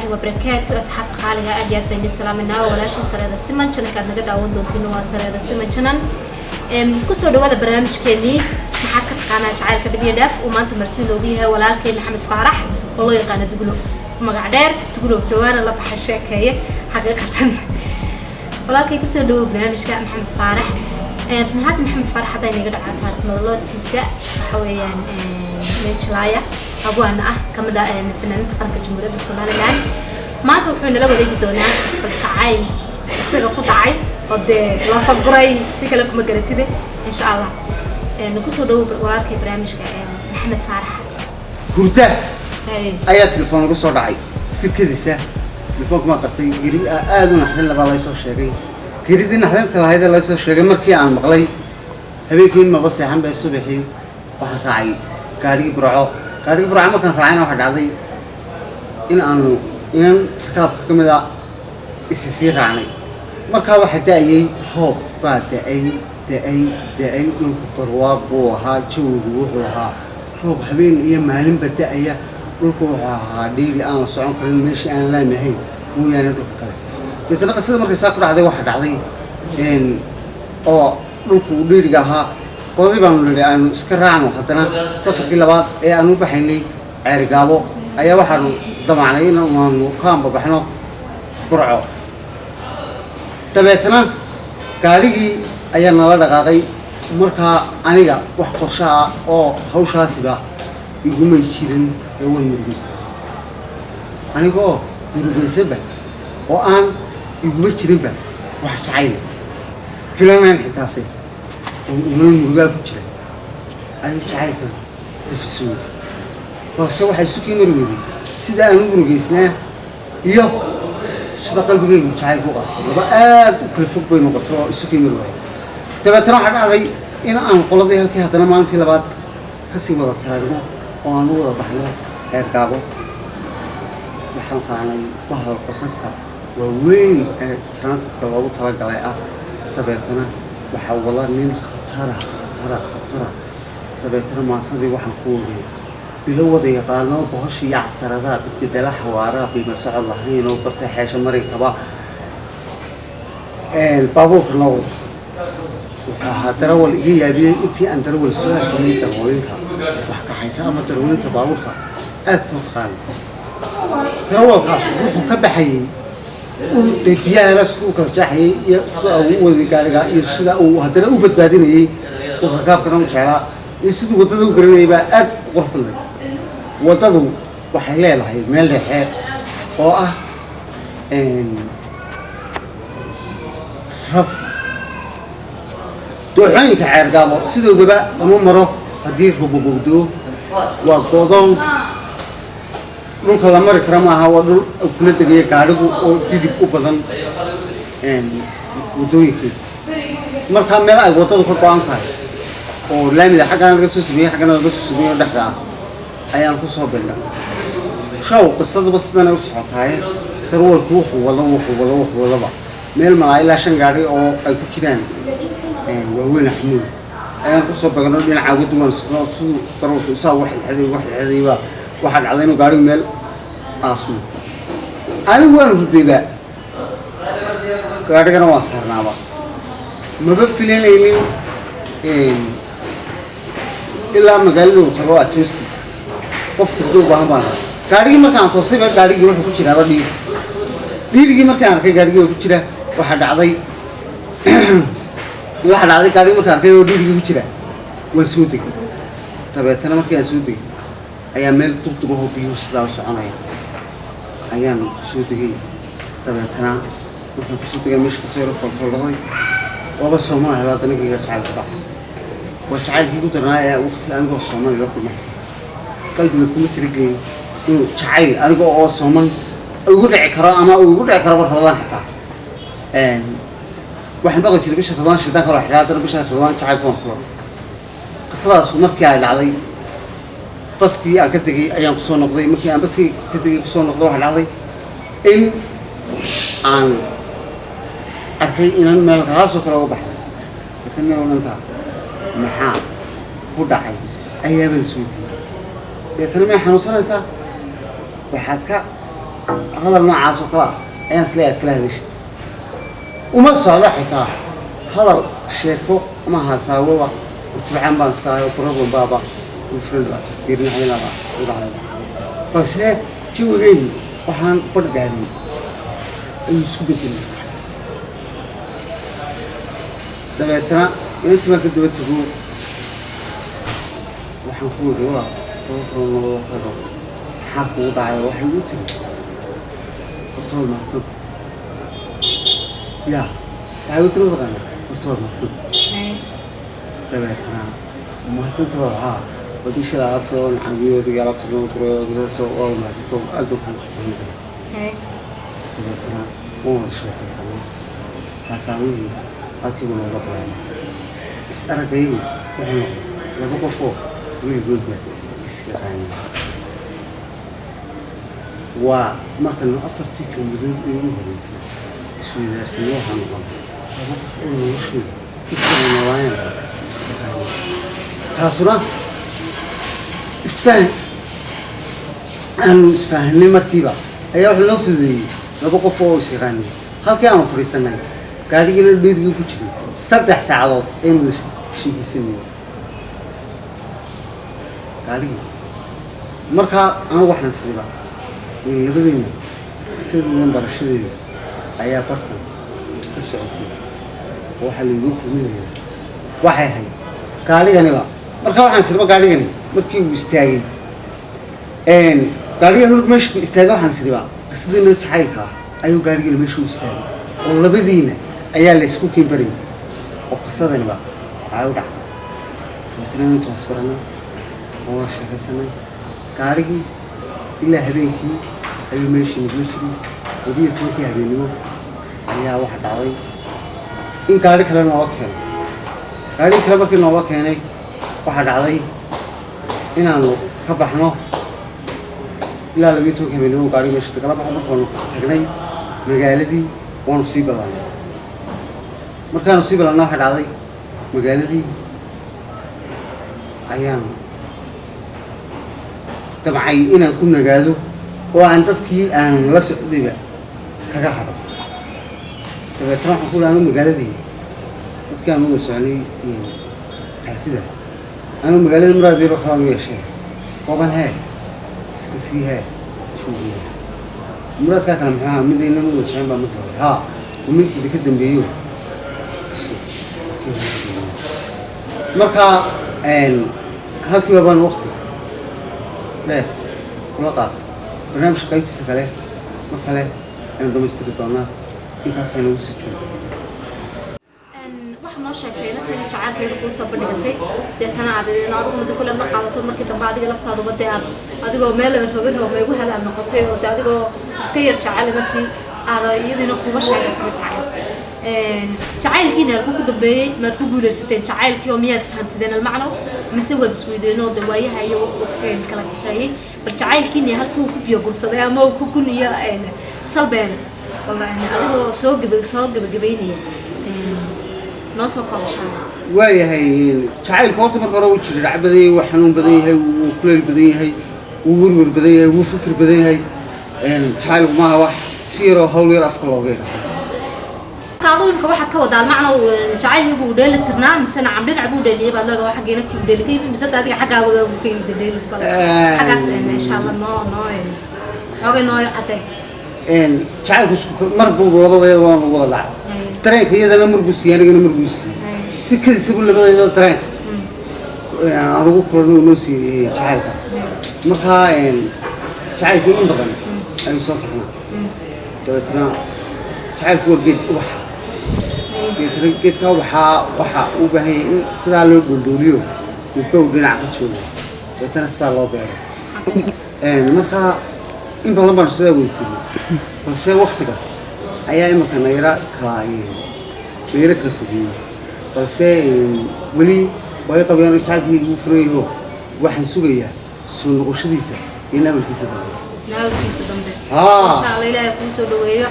Wabarakaatu. Asxaabta qaaliga, aad iyo aad baan idin salaaminaa. Walaashin Sareeda Siman channelka aad naga daawan doontiin waa Sareeda Siman Channel. Kusoo dhawaada barnaamijkeenii "Maxaad ka taqaanaa jacaylka dhib iyo dheef", uu maanta marti noogu yahay walaalkay Maxamed Faarax oo loo yaqaano Duglo, magac dheer Duglo, dhawaana la baxa sheekeeye. Xaqiiqatan walaalkay, kusoo dhawow barnaamijka, Maxamed Faarax. Run ahaantii Maxamed Faarax hadday naga dhacaa taariikh nololeedkiisa, waxa weeyaan meejlaaya abwaana ah, kamid ah fanaaniinta qaranka Jamhuuriyadda Somaliland. Maanta wuxuu nala wadeegi doonaa bal jacayl isaga ku dhacay oo dee la faguray, si kale kuma garatide, insha Allah. Kusoo dhawow walaalkay barnaamijka, Maxamed Faarax. Hurda ayaa telefoon ugu soo dhacay sikadiisa. Telefoonka ma qabtay. Geri aada u naxdin labaa laysoo sheegay. Geridii naxdinta lahayd ee laysoo sheegay markii aan maqlay, habeenkii maba seexan bay. Subaxii waxaan raacay gaadhigii Burco. Gaadhigii Burco markaan raacayna, waxaa dhacday in aanu inan rakaabka ka mid a isi sii raacnay. Markaa waxaa da-ayay roob baa da-ay, da-ay, da-ay. Dhulku barwaaq buu ahaa, jawigu wuxuu ahaa roob habeen iyo maalinba da-aya. Dhulku wuxuu ahaa dhiiri aan la socon karin, meeshii aan laami ahayn mooyaane dhulka kale. Deetana qisada markay saa ku dhacday, waxaa dhacday oo dhulku uu dhiiriga ahaa, qoladii baanu nidhi aanu iska raacno. Haddana safarkii labaad ee aan u baxaynay Ceerigaabo ayaa waxaanu damacnay in aanu ka ambabaxno Burco. Dabeetana gaadhigii ayaa nala dhaqaaqay. Markaa aniga wax qorsho ah oo hawshaasiba igumay jirin ee waan murugaysa. Anigoo murugaysanba oo aan iguma jirinba wax jacayl filanayn xitaase oo nolol murugaa ku jira ayuu jacaylkan dafisooy. Balse waxay isu kii mari weyday sida aan u murugaysnaa iyo sida qalbigaygu jacayl ku qabto, laba aad u kala fog bay noqoto oo isu kii mari waayay. Dabeetana waxaa dhacday in aan qoladii halkii haddana maalintii labaad kasii wada taraagno oo aan u wada baxno Ceergaabo. Waxaan raacnay bahal basaska waaweyn ee transitka loogu talagalay ah. Dabeetana waxaa wada nin khatara, khatara, khatara. Dabeetana maasadii waxaan ku wariyay bilo wada yaqaano bohosha iyo casaradaha, bedela xawaaraa, qiimo socod lahayn oo bartay xeesha marinkaba. Baabuurka noo wado wuxuu ahaa darawal iga yaabiyey intii aan darawal soo arkayay. Darawaliinta wax kaxaysa ama darawaliinta baabuurka aad kuu taqaana, darawalkaas wuxuu ka baxayey dee biyahana siduu u kala jeexayay iyo sida uu u waday gaariga iyo sida uu haddana u badbaadinayey uu rakaabkana u jeclaa iyo siduu waddada u garanayay baa aad u qurux badnayd. Waddadu waxay leedahay meel dhexe oo ah raf. Dooxooyinka Ceergaabo sidoodaba lama maro haddii robobogdoo, waa godoon, dhulka la mari kara maaha. Waa dhul kula degaya gaadhigu oo didib u badan waddooyinkeeda. Markaa meel ay waddadu ka go-an tahay oo laamida xaggana laga soo sameeyey, xaggana laga soo sameeyey oo dhexda ah ayaan kusoo bilnay shaw. Qisaduba sidanay u socotaaye, darwalku wuxuu wado, wuxuu wado, wuxuu wadaba, meel malaa ilaa shan gaadhi oo ay ku jiraan waaweyn xamuul ayaan kusoo bagno. Dhinaca uga duwan socdo siduu darwalku isaa uga xidxeday, uga xidxedayba, waxaa dhacday inuu gaadhigu meel aasmo. Anigu waan hurdayba, gaadhigana waan saarnaaba. Maba filanaynin ilaa magaalada uu tago atoosti. Qof hurdo u baahan baan ahaa. Gaadhigii markaan toosayba, gaadhigii wuxuu ku jiraaba dhiir. Dhiirigii markaan arkay gaadhigii waa ku jira. Waxaa dhacday gaadhigii markaan arkay oo dhiirigii ku jira, waan soo degay. Dabeetana markii aan soo degay ayaa meel durdur ahoo biyuhu sidaa u soconaya ayaan soo degay. Dabeetana markaan kusoo degay meesha kasoo yaro folfoldhaday, waaba Soomaaliya baa danagayga jacayl ku dhacay. Waa jacaylkii ku darnaa ee waqti anigoo sooman la kulmay. Qalbiga kuma tiragelin inuu jacayl aniga oo sooman igu dhici karo ama uu igu dhici karoba Ramadaan xitaa. Waxaan maqli jiray bisha Ramadaan shaydaanka loo xidhaa, haddana bisha Ramadaan jacaylka waan kula. Qisadaas markii ay dhacday, baskii aan ka degay ayaan kusoo noqday. Markii aan baskii ka degay kusoo noqday, waxaa dhacday in aan arkay inan meel kaasoo kale uga baxday. Laakiin inanta maxaa ku dhacay ayaabaan isweydiiyey. Deetana may xanuunsanaysaa, waxaad ka Hadal noocaas oo kale ah ayaan isleeyahay aad kala hadashay. Uma socdo xitaa hadal sheeko ama haasaawoba, utubcaan baan iska ahay oo problem baaba friend baa geerinaxdinaba u dhacday, balse jawigaygi waxaan badh gaadhin ayuu isku bedelay farxad. Dabeetana inantii baan ka daba tego, waxaan ku wiri, "Waa khayro, maxaa kugu dhacay?" Waxay igu tiri, "Horta waad mahadsanta." Ya, waxay igu tiri, "Mataqaana, horta waad mahadsanta." Dabeetana, "Mahadsanta waa haa, wadii shalay alaabta oon caawiyo, odigii alaabta noo guray, odigaaso, waa mahadsanta, aad baan kuu mahadnaqaya." Dabeetana waan wada sheekaysanay, haasaawihii halkiibu nooga bilaabay. Is aragayagu wuxuu noqday laba qofoo weligoodba is yaqaanin. Waa markanu afartii kelmadood ee ugu horreysay isweydaarsanay, waxaa noqon laba qof oo noloshooda intii ay noolaayeen is yaqaanin. Taasuna isfahan aanu isfahanay markiiba ayaa wuxuu noo fududeeyey laba qof oo is yaqaanin. Halkii aanu fadhiisanay, gaadhigiina dheerigii ku jiray, 3 saacadood aynu wada sheekeysanayay gaadhigii. Markaa anigu waxaan isdhiba in labadeena qisadeedan barashadeeda ayaa bartan ka socotay oo waxaa laydin kulminayaa waxay ahayd gaadhiganiba. Markaa waxaan isdhiba gaadhigani markii uu istaagay, gaadhigani markuu meesha istaagay, waxaan isdhibaa qisadiina jacaylka ah ayuu gaadhigani meesha u istaagay oo labadiina ayaa laysku kiinbarayay oo qisadaniba waxay u dhacday. Dabeetana intu wasbaranay oo waa sheekaysanay, gaadhigii ilaa habeenkii ayuu meeshii nagula jiray. 12-kii habeennimo ayaa waxa dhacday in gaadhi kale noola keeno. Gaadhigii kale markii noola keenay, waxaa dhacday inaanu ka baxno ilaa 12-kii habeennimo. Gaadhigi meesha kala baxo, markaanu tagnay magaaladii waanu sii ballanay. Markaanu sii ballanay, waxaa dhacday magaaladii ayaan damcay inaan ku nagaado oo aan dadkii aan la socdayba kaga hadho. Dabeetana waxaan ku anu magaaladii dadkii aan wada soconay taasida anu magaalada muraad yaro kalaan u yeeshay kooban hee iska sii hee shuugiya. Muraadkaa kale muxuu ahaa? Mid aynan wada socon baa marka hore haa mid idinka dambeeyo. Marka halkiiba baan waqti dheer kula qaatay. Barnaamijka qaybtiisa kale mar kale aynu dhamaystiri doonaa. Intaasaynu ugu sii joogo. Waxaad noo sheegtay inantayna jacaylkeeda kuu soo bandhigatay, deetana aad adigu muddo kule la qaadato. Markii dambe adiga laftaaduba dee aad adigoo meel la rabin oo meegu hel aad noqotay, oo dee adigoo iska yar jecel inantii aad iyadiina kuma sheegatay jacayl. Jacaylkiina halkuu ku dambeeyey? Maad ku guuleysateen jacaylkii oo miyaad ishantideen almacno, mise waad isweydeen oo de waayaha iyo waqtiga kala kaxeeyey? Bal jacaylkiina halkuu ku biyo gursaday ama uu ku kuniyo salbeen, bal adigoo soo gabagabaynaya noo soo koobashaan. Waayahay, jacaylku horta marka hore wuu jira dhac badan yahay, wuu xanuun badan yahay, wuu kuleyl badan yahay, wuu werwer badan yahay, wuu fikir badan yahay. Jacaylku maaha wax si yaroo hawl yar afka looga yidhaahdo. Adu imka waxaad ka wadaa almacno jacaylkiigu uu dheeli tirnaa mise nacam dhinac buu dheeliyay baad leedahay, xagga inantii uu dheeli ka yimid, mise adiga xaggaaga uu ka yimid dheeli? Bal xaggaas insha Allah noo xoogay noo cadee. Jacaylku isku mar buu labadayada waan ugu wada dhacay. Dareenka iyadana mar buu siiyey, anigana mar buu siiyey. Si kadisa buu labadayada dareenka aan ugu kulanay uu noo siiyey jacaylka. Markaa jacaylku in badan ayuu soo taxnaa. Dabeetana jacaylku waa geed ubaxa. Geedka geedka ubaxaa waxa uu baahan yahay in sidaa loo dholdhooliyo, midbow dhinac ka joogo, dabeetana sidaa loo beero. Markaa in badan baanu sidaa weysiinay, balse waktiga ayaa iminka nayra kala nayro kala fogeeyey. Balse weli way qabeen jacaylkii ugu furan yaho. Waxaan sugayaa soo noqoshadiisa iyo naawilkiisa dambe. Naawilkiisa dambe. Haa. Insha Allah, Ilaahay kuu soo dhaweeyo.